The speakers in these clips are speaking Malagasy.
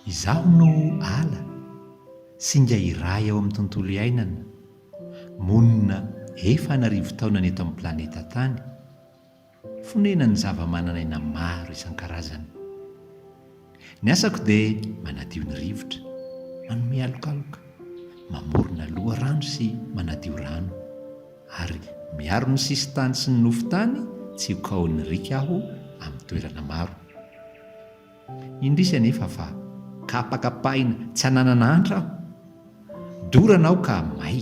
Izaho no ala, singa iray ao amin'ny tontolo iainana, monina efa an'arivo taonany eto amin'ny planeta Tany, fonenan'ny zava-manan'aina maro isan-karazany. Ny asako dia manadio ny rivotra, manome alokaloka, mamorona loharano sy manadio rano, ary miaro ny sisin-tany sy ny nofon-tany tsy ho kaon'ny riaka aho amin'ny toerana maro. Indrisy anefa fa kapakapahina tsy ananana antra aho. Dorana aho ka may.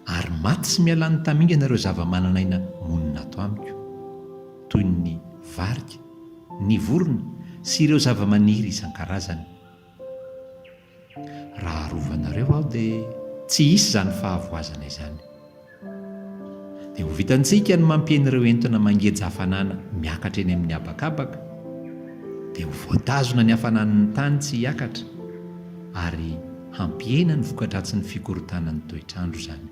Ary maty sy mialany tamingana ireo zava-manan'aina monina ato amiko, toy ny varika, ny vorona sy ireo zava-maniry isan-karazany. Raha arovanareo aho dia tsy hisy izany fahavoazana izany. Dia ho vitantsika ny mampihena ireo entona mangeja hafanana miakatra eny amin'ny habakabaka, dia ho voatazona ny hafanan'ny tany tsy hiakatra, ary hampihena ny voka-dratsin'ny fikorontanan'ny toetr'andro izany.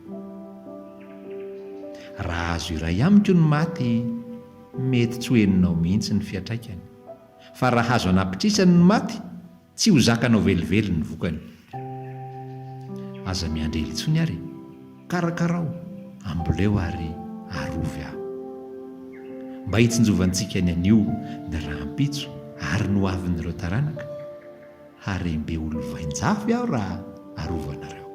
Raha hazo iray amiko ny maty, mety tsy ho henonao mihitsy ny fiantraikany, fa raha hazo anapitrisany ny maty, Tsy ho zakanao velively ny vokany. Aza miandry ela intsony ary e! Karakarao, amboleo ary arovy aho. Mba hitsinjovantsika ny anio, ny rahampitso ary ny hoavin'ireo taranaka. Harem-be ho lovain-jafy aho raha arovanareo.